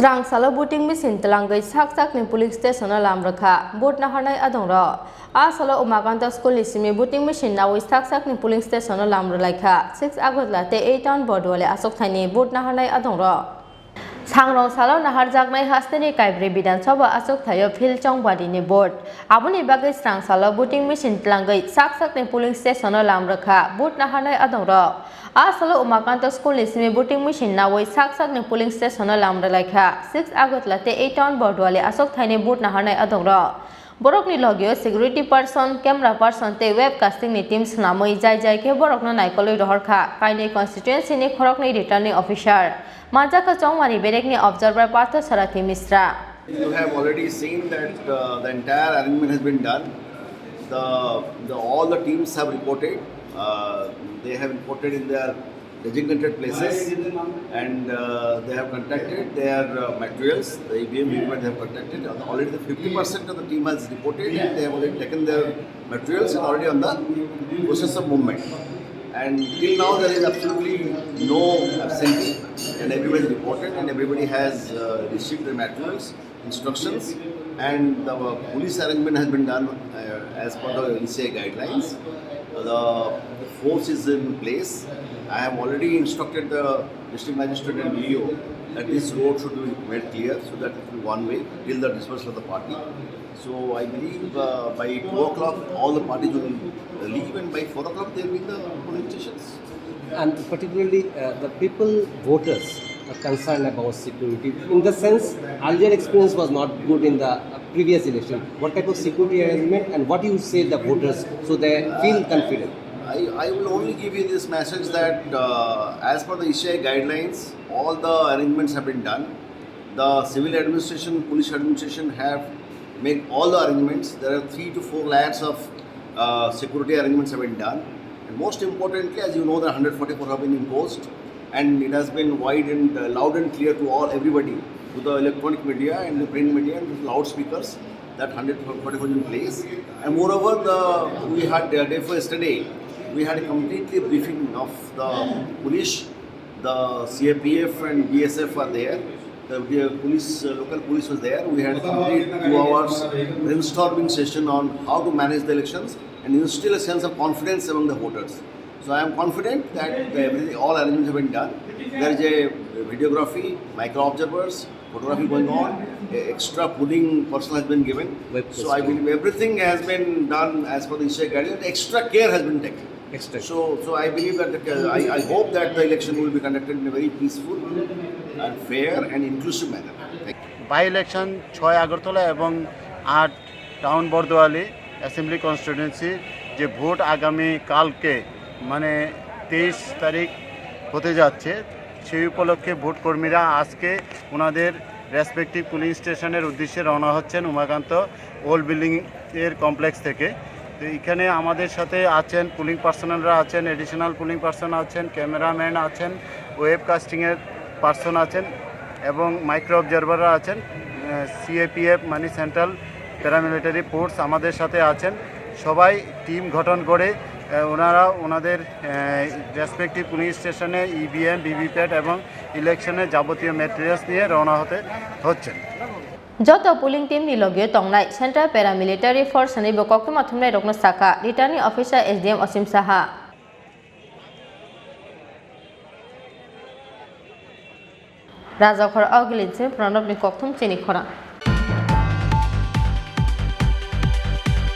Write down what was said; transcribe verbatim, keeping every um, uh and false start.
Srang salo voting machine twlangwi sak sakni polling station-o lam rwkha vote naharnai adongrok. A salo Umakanta school ni simi voting machine nawi sak sakni polling station-o lam rwlaikha six Agartala tei eight town Bordwali achukthaini vote naharnai adongrok. Sangrong salo naharjaknai hasteni Kaibri Bidhan Sabha achukthaio Phil Chongbari ni vote. Aboni bagwi srang salo voting machine twlangwi sak sakni polling station-o lam rwkha vote naharnai adongrok. A salo Umakanta school ni simi voting machine nawi sak sakni polling station-o lam rwlaikha six Agartala tei eight town Bordwali achukthaini vote naharnai adongrok. Borokni logio security person, camera person tei web casting ni team swnamwi jai jai khe borokno naikolwi rohorkha kainwi constituency ni khoroknwi returning officer. Manjakha Chongmari berekni observer Partha Sarathi Misra. You have already seen that, uh, the entire arrangement has been done. The, the, all the teams have reported. Uh, they have reported in their designated places, and, uh, they have contacted their, uh, materials. The E V M, V V P A T they have contacted. Already the fifty percent of the team has reported, and they have already taken their materials and already on the process of movement. And till now, there is absolutely no absentee, and everybody is reported, and everybody has, uh, received the materials, instructions, and the police arrangement has been done, uh, as per the E C I guidelines. The force is in place. I have already instructed the district magistrate and D O that this road should be made clear so that it will be one way till the dispersal of the party. So I believe, uh, by two o'clock all the parties will leave, and by four o'clock they will be in the polling stations. And particularly, uh, the people voters are concerned about security. In the sense, earlier experience was not good in the, uh, previous election. What type of security arrangement and what you say the voters so they feel confident? I, I will only give you this message that, uh, as per the E C I guidelines, all the arrangements have been done. The civil administration, police administration have made all the arrangements. There are three to four lakhs of, uh, security arrangements have been done. And most importantly, as you know, the hundred forty-four have been imposed, and it has been wide and, uh, loud and clear to all, everybody, to the electronic media and the print media and the loudspeakers, that hundred forty-four is in place. And moreover, the, we had, uh, day before yesterday, we had a completely briefing of the police. The C A P F and B S F are there. The, the police, uh, local police was there. We had a complete two hours brainstorming session on how to manage the elections and instill a sense of confidence among the voters. So I am confident that the, everything, all arrangements have been done. There is a videography, micro observers, photography going on. A extra polling personnel has been given. So I believe everything has been done as per the E C I guidelines. Extra care has been taken. Extra. So, so I believe that the, I, I hope that the election will be conducted in a very peaceful and fair and inclusive manner. Thank you. By election ছয় আগরতলা এবং আট town Bardowali assembly constituency যে vote আগামী কালকে, মানে তেইশ তারিখ হতে যাচ্ছে, সেই উপলক্ষে ভোট কর্মীরা আজকে ওনাদের রেসপেক্টিভ পোলিং স্টেশনের উদ্দেশ্যে রওনা হচ্ছেন উমাকান্ত ওল্ড বিল্ডিং এর কমপ্লেক্স থেকে। তো এখানে আমাদের সাথে আছেন, পোলিং পার্সোনালরা আছেন, অ্যাডিশনাল পোলিং পার্সন আছেন, ক্যামেরাম্যান আছেন, ওয়েব কাস্টিংয়ের পার্সন আছেন এবং মাইক্রো অবজারভাররা আছেন। সিএপিএফ মানে সেন্ট্রাল প্যারামিলিটারি ফোর্স আমাদের সাথে আছেন। সবাই টিম গঠন করে, আহ, ওনারা ওনাদের, আহ, রেসপেক্টিভ পোলিং স্টেশনে ইভিএম, ভিভিপ্যাট এবং ইলেকশনের যাবতীয় ম্যাটেরিয়ালস নিয়ে রওনা হতে হচ্ছেন। Joto polling team ni logi o tongnai Central Paramilitary Force ni bo koktwma thumnai rokno sakha Returning Officer S D M Osim Saha. Rajakhor Ogilin se Pranab ni kokthum chini khorang.